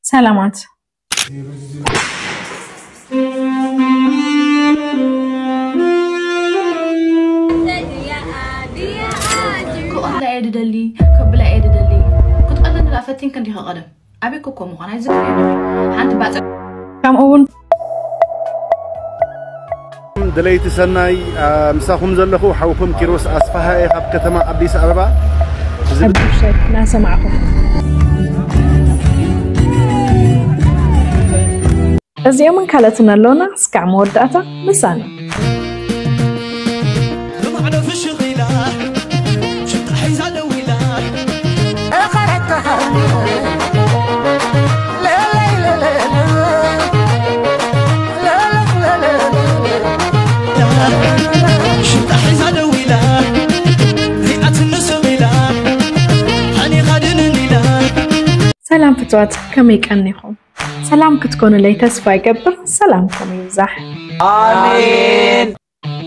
ሰላማት። ክቐትላ እየ ድደሊ፣ ክብላ እየ ድደሊ። ክትቐትለኒ ደኣ ፈቲንኪ እንዲኺ ቀደም። ኣበይ ኮኮ ምዃን ኣይዝክር እየ። ሓንቲ ባጽዕ። ከምኡ እውን ደለይቲ ሰናይ፣ አ፣ ምሳኹም ዘለኹ ሓውኩም ኪሮስ ኣስፋሃ እየ ካብ ከተማ ኣዲስ ኣበባ። እዚ ኣብ ብሸት እናሰማዕኹም። እዚኦምን ካልኦትን ኣለውና። እስካዕ መወዳእታ ምሳና። ብማዕዶ ፍሽኽ ኢላ፣ ሽታ ሒዛ ደው ኢላ። ሽታ ሒዛ ደው ኢላ፣ ሪኣትኒ ስቕ ኢላ፣ ሓኒኻ ድንን ኢላ። ሰላም ፍትዋት፣ ከመይ ቀኒኹም? ሰላም ክትኮኑለይ ተስፋ ይገብር። ሰላምኩም ይብዛሕ። ኣሜን።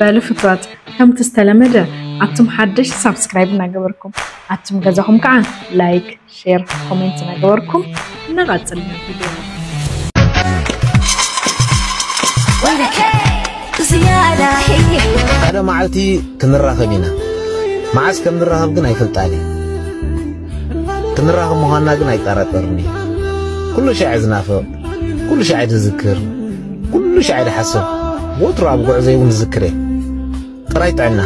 በሉ ፍትዋት፣ ከምቲ ዝተለመደ ኣብቱም ሓድሽ ሳብስክራይብ እናገበርኩም፣ ኣብቱም ገዛኹም ከዓ ላይክ፣ ሼር፣ ኮሜንት እናገበርኩም ንቐጽል ናብ ቪድዮ። ሓደ መዓልቲ ክንራኸብ ኢና። መዓስ ከም ንራኸብ ግን ኣይፈልጣን እየ። ክንራኸብ ምዃንና ግን ኣይጠራጠርን እየ። ኩሉ ሻዕ ዝናፍቕ፣ ኩሉ ሻዕ ዝዝክር፣ ኩሉ ሻዕ ዝሓስብ፣ ወትሩ ኣብ ጉዕዞይ እውን ዝዝክር እየ። ጥራይ ጥዕና፣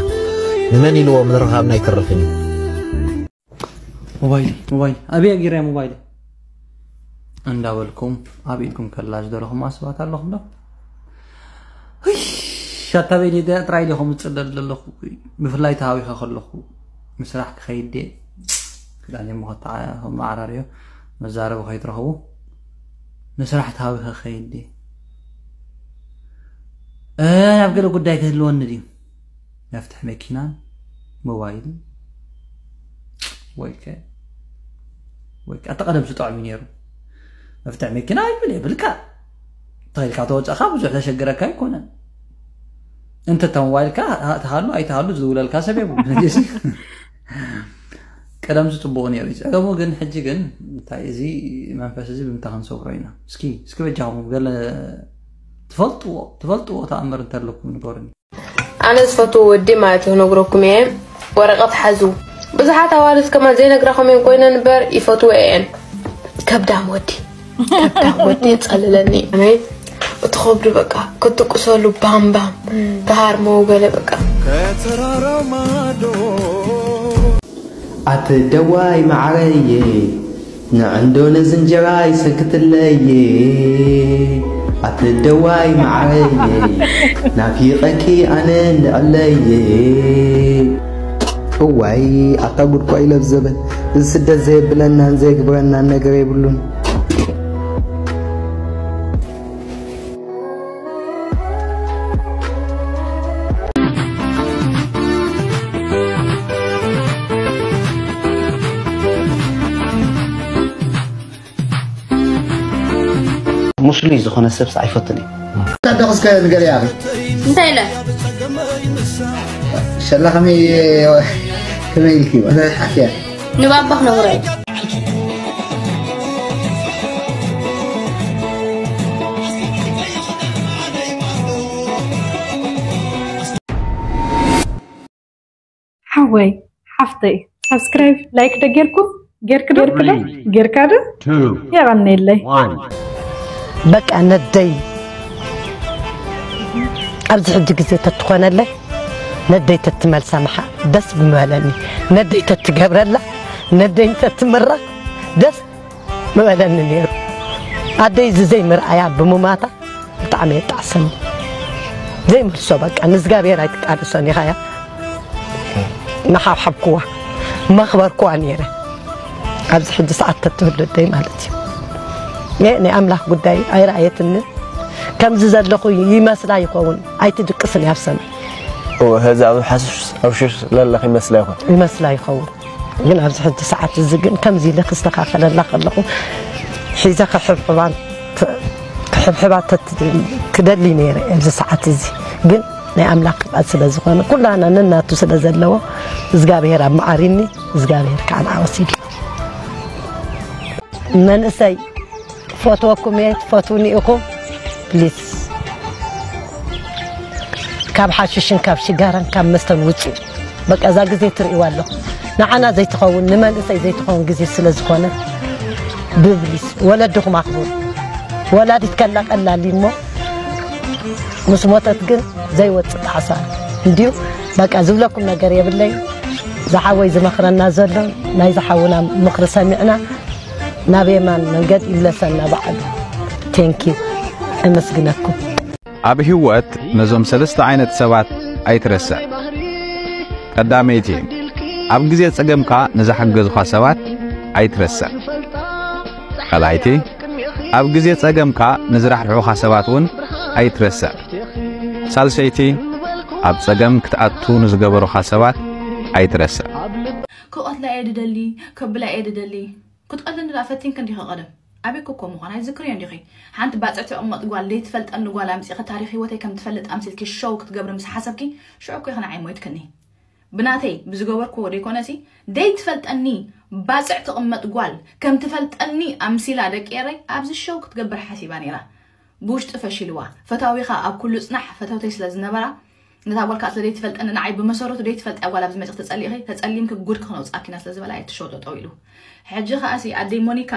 ንመን ኢልዎ ምርኻብና ኣይተርፍን እዩ። ሞባይል፣ ሞባይል፣ ኣበይ ኣጊረያ ሞባይል? እንዳበልኩም ኣብ ኢድኩም ከላ ዝደለኹም ኣስባት ኣለኹም ዶ? ሻታ በይኒ ደ-፣ ጥራይ ዲኹም ዝጽለል ዘለኹ? ብፍላይ ተሃዊኸ ከለኹ፣ ምስራሕ ክኸይድ ድየ? ክዳን እሞ ከተዓ-፣ መዓራርዮ መዛረቢ ከይትረኽቡ፣ ምስራሕ ተሃዊኸ ክኸይድ ድየ? እ፣ ናብ ገለ ጉዳይ ክህልወኒ ድዩ? መፍትሕ መኪናን ሞባይልን ወይከ፣ ወይከ፣ ኣታ ቀደም ዝጥዕም እዩ ነይሩ። መፍትሕ መኪና ይብል የብልካ። ተኺልካ ተወፀእካ ብዙሕ ዘሸግረካ ኣይኮነን። እንተ እታ ሞባይልካ ተሃሉ ኣይተሃሉ ዝድውለልካ ሰብ የብሉን። ሕጂ ቀደም ዝፅቡቕ ነይሩ እዩ። ፀገሙ ግን ሕጂ ግን እንታይ እዚ መንፈስ እዚ ብምንታይ ክንሰብሮ ኢና? እስኪ፣ እስኪ በጃኹም ገለ ትፈልጥዎ፣ ትፈልጥዎ ተኣምር እንተለኩም ንገሩኒ። ኣነ ዝፈትዎ ወዲ ማለት እዩ፣ ክነግረኩም እየ። ወረቐት ሓዙ። ብዙሓት ኣዋልድ ከማን ዘይነግራኹም እየን ኮይነን እምበር ይፈትዎ እየን። ከብዳም ወዲ፣ ከብዳም ወዲ የጸልለኒ። ኣነ እቲ ከብዱ በቃ ክትጥቅሰሉ ባም ባም፣ ተሃርሞ ገለ በቃ። ከተራራ ማዶ ኣቲ ደዋይ መዓረየ፣ ንዕንዶ ነዚ እንጀራ ይሰክትለየ። ኣቲ ደዋይ መዓረየ፣ ናፊቐኪ ኣነ እንዕለየ። እዋይ፣ ኣታ ጉድ እኮ ኢለ ብዘበን። እዚ ስደት ዘየብለናን ዘየግብረናን ነገር የብሉን። ሙስሉይ ዝኾነ ሰብስ ኣይፈትን እዩ። ኣደኹ እስከ ንገርያ። እንታይ ኢለ? ሸላ ከመይ፣ ከመይ ኢልኪ? ሓፍያ። ንባባ ክነግሮ እየ። ሓወይ፣ ሓፍተይ፣ ሳብስክራይብ፣ ላይክ ዶ ጌርኩም? ጌርክ ዶ? ጌርክ ዶ? Three, ጌርካ ዶ? Two, የቐንየለይ። One። በቃ ነደይ ኣብዚ ሕጂ ግዜ ተትኾነለይ፣ ነደይ ተትመልሳ መሓ ደስ ብምበለኒ። ነደይ ተትገብረላ፣ ነደይ ተትምራ ደስ ምበለኒ ነይሩ። ኣደይ እዚ ዘይምርኣያ ብምማታ ብጣዕሚ የጣዕሰኒ። ዘይመልሶ በቃ ንእግዚኣብሔር ኣይትቃደሶን ኢኻያ። እናሓብሓብኩዋ መኽበርኩዋ ነይረ። ኣብዚ ሕጂ ሰዓት ተትህሉ ኣደይ ማለት እዩ። እየ ናይ ኣምላኽ ጉዳይ ኣይረኣየትንን። ከምዚ ዘለኹ ይመስላ ይኸውን። ኣይትድቅስን እያ ኣብ ሰማይ። እወ፣ ሕዚ ኣብ ሓሽሽ፣ ኣብ ሽሽ ለለኺ ይመስላ ይኾን? ይመስላ ይኸውን። ግን ኣብዚ ሕጂ ሰዓት እዚ ግን ከምዚ ኢለ ክስተኻኸለላ ከለኹ ሒዘ ክሕብሕባን ት-፣ ክሕብሕባ ተት-፣ ክደሊ ነይረ ኣብዚ ሰዓት እዚ። ግን ናይ ኣምላኽ ፍቃድ ስለ ዝኾነ ኩላና ነናቱ ስለ ዘለዎ እግዚኣብሔር ኣብ መዓሪኒ፣ እግዚኣብሔር ከዓ ንዓ ወሲዱ። መንእሰይ ፈትወኩም እየ፣ ትፈትውኒ ኢኹም። ፕሊዝ፣ ካብ ሓሽሽን ካብ ሽጋራን ካብ መስተን ውፅኡ። በቃ እዛ ግዜ ትርእይዋ ኣለኹ። ንዓና ዘይትኸውን፣ ንመንእሰይ ዘይትኸውን ግዜ ስለ ዝኾነ፣ ብብሊስ ወለድኹም ኣኽብሩ። ወላዲት ከላ ቀላል እዩ እሞ፣ ምስ ሞተት ግን ዘይወፅእ ጣዕሳ እንድዩ። በቃ ዝብለኩም ነገር የብለይ። ዝሓወይ ዝመኽረና ዘሎ ናይ ዝሓውና ምኽሪ ሰሚዕና ናብ የማን መንገድ ይምለሰና በዓሉ። ቴንኪዩ፣ እመስግነኩም። ኣብ ህይወት ነዞም ሰለስተ ዓይነት ሰባት ኣይትረስዕ። ቀዳመይቲ፣ ኣብ ግዜ ጸገምካ ንዝሓገዙኻ ሰባት ኣይትረስዕ። ካልኣይቲ፣ ኣብ ግዜ ጸገምካ ንዝራሕርሑኻ ሰባት እውን ኣይትረስዕ። ሳልሰይቲ፣ ኣብ ጸገም ክትኣቱ ንዝገበሩኻ ሰባት ኣይትረስዕ። ክቐትላ እየ ድደሊ፣ ከብላ እየ ድደሊ። ክትቐትለኒ ደኣ ፈቲንኪ እንዲኺ ቀደም። ኣበይ ኮ ምዃን ኣይትዝክርዮን ዲኺ? ሓንቲ ባጽዕ ትቕመጥ ጓል፣ ዘይትፈልጠኒ ጓል ኣምጺእኺ ታሪኽ ህይወተይ ከም ትፈልጥ ኣምሲልኪ ሸው ክትገብሪ ምስ ሓሰብኪ፣ ሽዑ እኮ ኢኺ ንዓይ ሞይትክኒ። ብናተይ ብዝገበርክዎ ደይኮነሲ፣ ደይትፈልጠኒ ባጽዕ ትቕመጥ ጓል ከም ትፈልጠኒ ኣምሲላ ደቂ ኤረይ ኣብዚ ሸው ክትገብር ሓሲባ ነይራ። ብውሽጢ ፈሺልዋ። ፈታዊኻ ኣብ ኩሉ ጽናሕ ፈተውተይ ስለ ዝነበራ፣ ነታ ጓል ከኣ ስለ ዘይትፈልጠኒ ንዓይ ብመሰረቱ ዘይትፈልጥያ ጓል ኣብዚ መጺኺ ተጸሊእኺ፣ ተጸሊምኪ ጉድኪ ክነውጽኣኪ ኢና ስለ ዝበላ እቲ ሸው ጠጠው ኢሉ። ሕጂ ከኣሲ ኣደይ ሞኒካ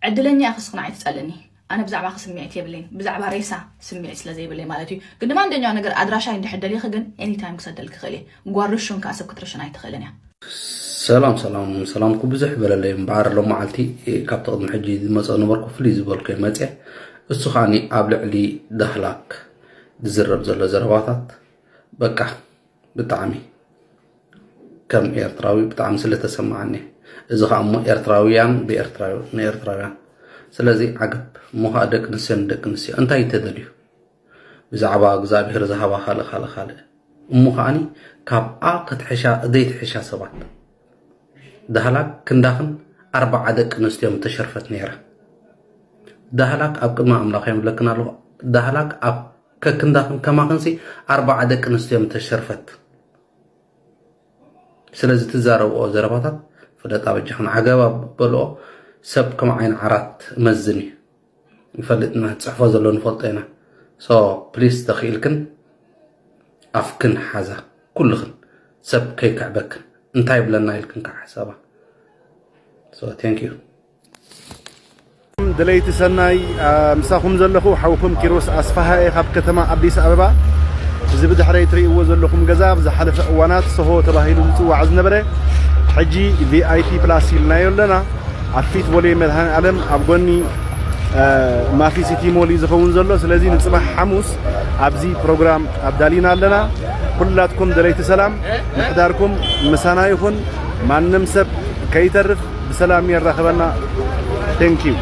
ዕድለኛ ኢኺ ስኽና ኣይትጸልእኒ። ኣነ ብዛዕባኺ ስምዒት የብለይን። ብዛዕባ ሬሳ ስምዒት ስለ ዘይብለይ ማለት እዩ። ግን ድማ እንደኛው ነገር ኣድራሻይ እንድሕር ደሊኺ ግን ኤኒታይም ክሰደልኪ ክእል እየ። ጓል ርሹን ከኣ ሰብ ክትርሽን ኣይትኽእልን እያ። ሰላም ሰላም ሰላምኩ ብዙሕ በለለይ እምበኣር ሎም መዓልቲ ካብቲ ቅድሚ ሕጂ ዝመፀ ነበርኩ ፍልይ ዝበልኩ እየ መፅየ። እሱ ከዓኒ ኣብ ልዕሊ ዳህላክ ዝዝረብ ዘሎ ዘረባታት በቃ ብጣዕሚ ከም ኤርትራዊ ብጣዕሚ ስለተሰማዓኒ፣ እዚ ከዓ እሞ ኤርትራውያን ብኤርትራዊ ንኤርትራውያን፣ ስለዚ ዓገብ እሞ ከዓ ደቂ ኣንስትዮ ንደቂ ኣንስትዮ እንታይ እዩ ተደልዩ? ብዛዕባ እግዚኣብሔር ዝሃባ ካልእ ካልእ ካልእ እሞ ከዓኒ ካብኣ ክትሕሻ ዘይትሕሻ ሰባት ዳህላክ ክንዳኽን ኣርባዓ ደቂ ኣንስትዮ ምተሸርፈት ነይራ። ዳህላክ ኣብ ቅድሚ ኣምላኽ የምለክን ኣለኹ። ዳህላክ ኣብ ከክንዳኽን ከማኽንሲ ኣርባዓ ደቂ ኣንስትዮ ምተሸርፈት። ስለዚ ትዛረብኦ ዘረባታት ፍለጣ በጃኽን ዓገባ በልኦ። ሰብ ከም ዓይኒ ዓራት መዝን እዩ። ይፈልጥና ጽሕፎ ዘሎ ንፈልጦ ኢና። So please ተኽኢልክን ኣፍክን ሓዛ ኩልኽን ሰብ ከይክዕበክን እንታይ ይብለና ኢልክን ከዓ ሓሳባ። So thank you። ደለይቲ ሰናይ ምሳኹም ዘለኹ ሓውኩም ኪሮስ ኣስፋሃ እየ ካብ ከተማ ኣዲስ ኣበባ። እዚ ብድሕረይ ትርእይዎ ዘለኹም ገዛ ኣብ ዝሓለፈ እዋናት ሶሆ ተባሂሉ ዝፅዋዕ ዝነበረ ሕጂ ቪኣይፒ ፕላስ ኢልናዮ ኣለና። ኣብ ፊት ቦሌ መድሃኔ ዓለም ኣብ ጎኒ ማፊ ሲቲ ሞል እዩ ዝኸውን ዘሎ። ስለዚ ንፅባሕ ሓሙስ ኣብዚ ፕሮግራም ኣዳሊና ኣለና። ኩላትኩም ደለይቲ ሰላም ምሕዳርኩም ምሳና ይኹን። ማንም ሰብ ከይተርፍ ብሰላም የራኽበና። Thank you።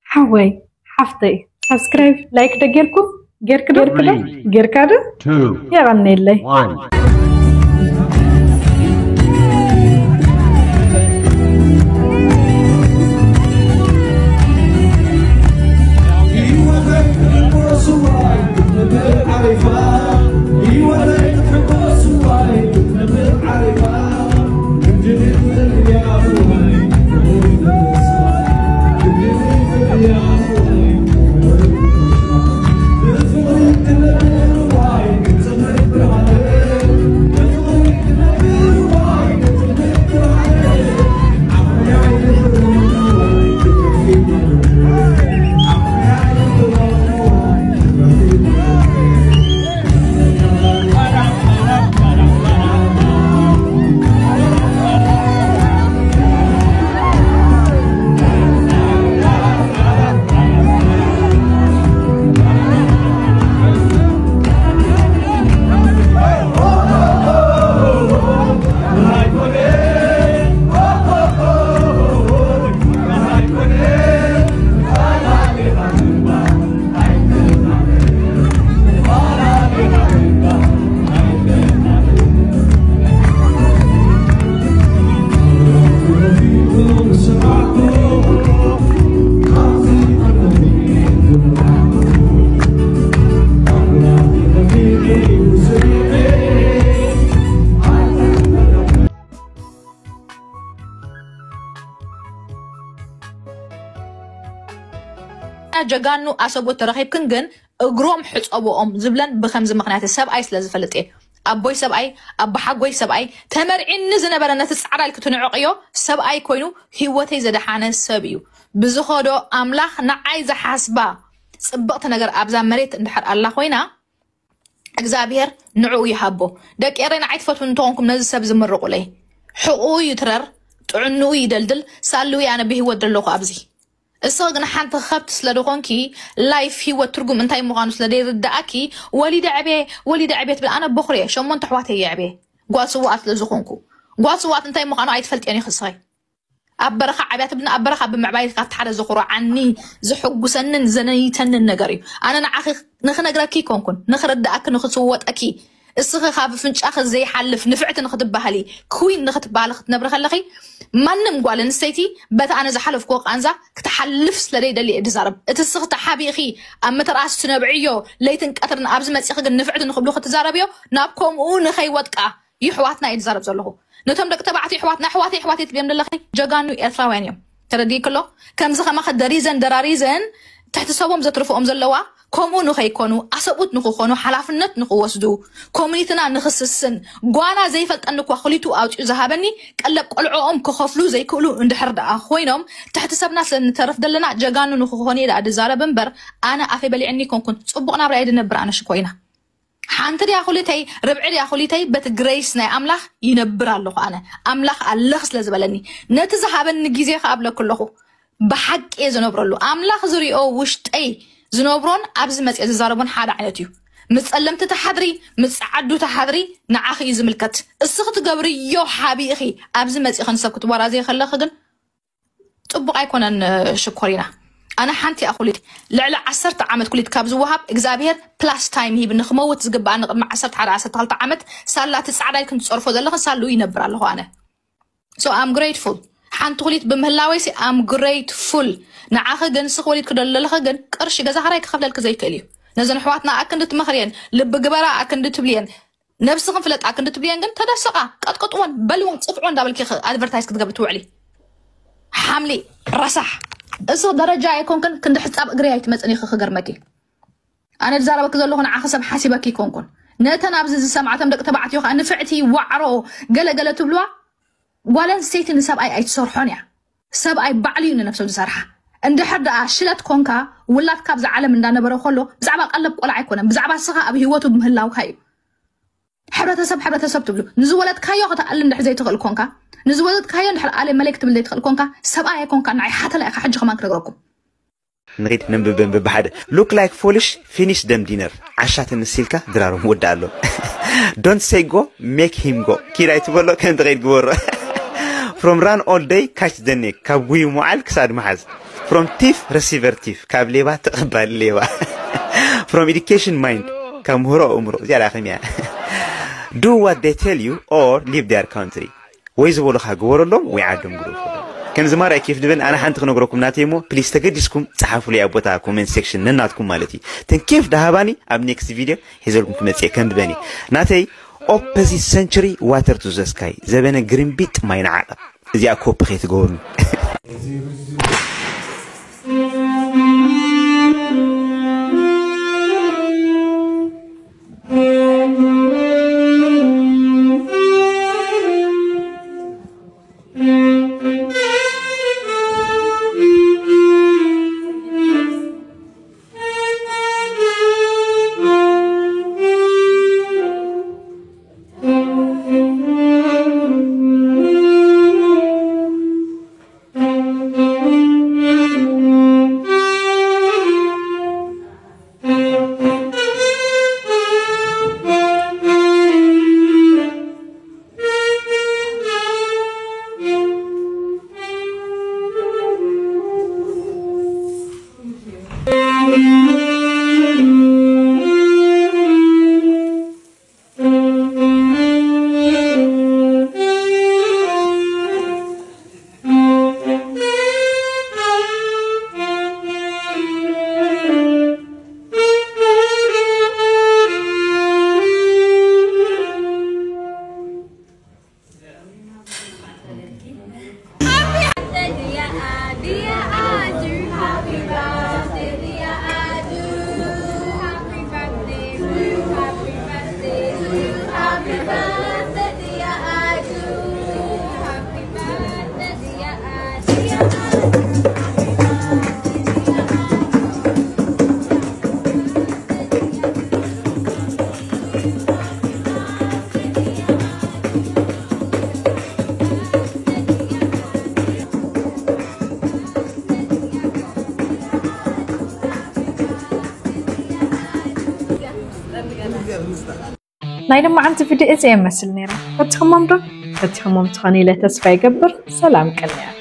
ሓወይ ሓፍተይ ሳብስክራይብ ላይክ ዶ ጌርኩም ጌርክ ዶ ጌርካ ዶ የቐንየለይ። ጀጋኑ ኣሰብኡት ተረኺብክን ግን እግሮም ሕጸብኦም ዝብለን ብኸምዚ ምኽንያት ሰብኣይ ስለ ዝፈልጥ እየ። ኣቦይ ሰብኣይ፣ ኣቦሓጎይ ሰብኣይ፣ ተመርዒኒ ዝነበረ ነቲ ጻዕዳ ኢልኪ ትንዕቕዮ ሰብኣይ ኮይኑ ህይወተይ ዘድሓነ ሰብ እዩ። ብዝኸዶ ኣምላኽ ንዓይ ዝሓስባ ጽብቕቲ ነገር ኣብዛ መሬት እንድሕር ኣላ ኮይና እግዚኣብሔር ንዕኡ ይሃቦ። ደቂ ኤረይ ንዓይ ትፈትዉ እንተኾንኩም ነዚ ሰብ ዝምርቑለይ። ሕቑኡ ይትረር፣ ጥዕንኡ ይደልድል፣ ሳልዊ ኣነ ብህይወት ዘለኹ ኣብዚ። እስኺ ግን ሓንቲ ከብት ስለ ዝኾንኪ ላይፍ ህይወት ትርጉም እንታይ ምዃኑ ስለ ዘይርዳኣኪ ወሊደ ዕብየ ወሊደ ዕብየ ትብል። ኣነ በኹሪ እየ፣ ሸሞንተ ኣሕዋት እየ የዕብየ ጓል ስውኣት ስለ ዝኾንኩ። ጓል ስውኣት እንታይ ምዃኑ ኣይትፈልጥዮን ኢኺ እስኺ። ኣብ በረኻ ዓብያ ትብልና ኣብ በረኻ ብምዕባይ ካብ ሓደ ዘኹርዓኒ ዘሐጉሰንን ዘነይተንን ነገር እዩ። ኣነ ንዓኺ ንኽነግረኪ ይኮንኩን ንኽርዳኣኪ ንኽስወጠኪ እስኺ ካብ ፍንጫኺ ዘይሓልፍ ንፍዕቲ ንኽትበሃሊ ክዊን ንኽትበሃሊ ክትነብሪ ከለኺ ማንም ጓል ኣንስተይቲ በቲ ኣነ ዝሓለፍክዎ ቃንዛ ክትሓልፍ ስለ ደይደሊ እየ ዝዛረብ። እቲ እስኺ ተሓቢእኺ ኣብ ምትርኣስ ትነብዕዮ ለይትን ቀትርን ኣብዚ መፂኺ ግን ንፍዕቲ ንኽብሉ ክትዛረብዮ ናብ ከምኡ ንኸይወጥቃ ይሕዋትና እየ ዝዛረብ ዘለኹ። ነቶም ደቂ ተባዕትዮ ይሕዋትና ኣሕዋተይ ኣሕዋተይ ትብዮም ዘለኺ ጀጋኑ ኤርትራውያን እዮም። ተረዲእክሎ ከምዚ ከማኸ ደሪዘን ደራሪዘን ትሕቲ ሰቦም ዘትርፍኦም ዘለዋ ከምኡ ንኸይኮኑ ኣሰብኡት ንኽኾኑ ሓላፍነት ንኽወስዱ ኮሚኒትና ንኽስስን ጓና ዘይፈልጠኒ እኳ ክሊቱ ኣውፅኡ ዝሃበኒ ቀለብ ቆልዖኦም ክኸፍሉ ዘይክእሉ እንድሕር ደኣ ኮይኖም ትሕቲ ሰብና ስለ ንተርፍ ዘለና ጀጋኑ ንኽኾኑ እየ ደኣ ድዛረብ እምበር ኣነ ኣፈይ በሊዕኒ ይኮንኩን ፅቡቕ ናብራ እየ ድነብር ኣነ ሽኮይና ሓንቲ ድያ ኩሊተይ ርብዒ ድያ ኩሊተይ በቲ ግሬስ ናይ ኣምላኽ ይነብር ኣለኹ ኣነ ኣምላኽ ኣለኽ ስለ ዝበለኒ ነቲ ዝሃበኒ ግዜ ከኣብለኩ ኣለኹ ብሓቂ እየ ዝነብረሉ ኣምላኽ ዝሪኦ ውሽጠይ ዝነብሮን ኣብዚ መፅኦ ዝዛረቦን ሓደ ዓይነት እዩ ምስ ፀለምቲ ተሓድሪ ምስ ፀዓዱ ተሓድሪ ንዓኺ እዩ ዝምልከት እስኺ ትገብርዮ ሓቢእኺ ኣብዚ መፂእኺ ንሰብ ክትወራዘይ ከለኺ ግን ፅቡቕ ኣይኮነን ሽኮሪና ኣነ ሓንቲ እያ ኩሊት ልዕሊ ዓሰርተ ዓመት ኩሊት ካብ ዝወሃብ እግዚኣብሄር ፕላስ ታይም ሂብኒ ክመውት ዝግብኣኒ ቅድሚ ዓሰርተ ሓደ ዓሰርተ ክልተ ዓመት ሳላ እቲ ፃዕዳ ኢልክን ትፀርፎ ዘለኽን ሳልኡ ይነብር ኣለኹ ኣነ so I'm grateful ሓንቲ ኩሊት ብምህላወይ ሲ I'm grateful ንዓኺ ግን ስኽ ወሊድ ክደለለኸ ግን ቅርሺ ገዛ ኸራይ ክኸፍለልክ ዘይክእል እዩ ነዘን ኣሕዋትና ኣክንዲ ትመኽርየን ልቢ ግበራ ኣክንዲ ትብልየን ነብስኽን ፍለጣ ክንዲ ትብልየን ግን ተደስቓ ቀጥቅጥወን በልወን ፅፍዕወን እንዳበልኪ ኣድቨርታይዝ ክትገብሪ ትውዕሊ ሓምሊ ረሳሕ እስኽ ደረጃ ኣይኮንክን ክንዲ ሕፃብ እግሪ ኣይትመፅን ኢኺ ክገርመኪ ኣነ ዝዛረበኪ ዘለኹ ንዓኺ ሰብ ሓሲበኪ ይኮንኩን ነተን ኣብዚ ዝሰምዓቶም ደቂ ተባዕትዮ ከዓ ንፍዕቲ ዋዕሮ ገለገለ ትብልዋ ጓል ኣንስተይቲ ንሰብኣይ ኣይትሰርሖን እያ ሰብኣይ ባዕሉ እዩ ንነብሶም ዝሰርሓ እንድሕር ደኣ ሽለት ኮንካ ውላድካ ኣብዚ ዓለም እንዳነበረ ከሎ ብዛዕባ ቀለብ ቆልዓ ኣይኮነን ብዛዕባ ስኻ ኣብ ህይወቱ ምህላውካ እዩ ሕብረተሰብ ሕብረተሰብ ትብሉ ንዝወለድካዮ ክትኣሊ እንድሕር ዘይትኽእል ኮንካ ንዝወለድካዮ እንድሕር ኣለ መለይ ክትብል ዘይትኽእል ኮንካ ሰብኣይ ኣይኮንካ ንዓይ ሓተላ ኢኻ ሕጂ ከማን ክነግረኩም ንኺድ ነንብበን በብሓደ look like foolish finish them dinner ዓሻ ተመሲልካ ድራሮም ወዳ ኣሎ don't say go make him go ኪድ ኣይትበሎ ከምቲ ኸይድ ግበሮ from run all day catch the neck ካብ ጉይ መዓል ክሳድ መሓዝ from thief receiver thief ካብ ሌባ ተቐባሊ ሌባ from education mind ካብ ምህሮ ኣእምሮ እዚኣ ዳኸም እያ do what they tell you or leave their country ወይ ዝበሉኻ ግበረሎም ወይ ዓዶም ግደፎሎም። ከምዚ ማርያ ኬፍ ድበን ኣነ ሓንቲ ክነግረኩም ናተይ እሞ ፕሊስ ተገዲስኩም ጸሓፉለይ ኣብ ቦታ ኮመንት ሴክሽን ነናትኩም ማለት እዩ። ተን ኬፍ ዳሃባኒ ኣብ ኔክስት ቪድዮ ሒዘልኩም ክመጽእ ከንብበን እየ። ናተይ ኦፖዚት ሰንቸሪ ዋተር ቱ ዘ ስካይ ዘበነ ግርምቢጥ ማይ ንዓቐብ። እዚኣ ኮፒ ከይትገብሩኒ። ናይ ድማ ዓንቲ ቪድዮ እዚ እመስል ነይራ። ፈቲኹሞም ዶ? ፈቲኹሞም ትኾኑ ኢለ ተስፋ ይገብር። ሰላም ቅንያት።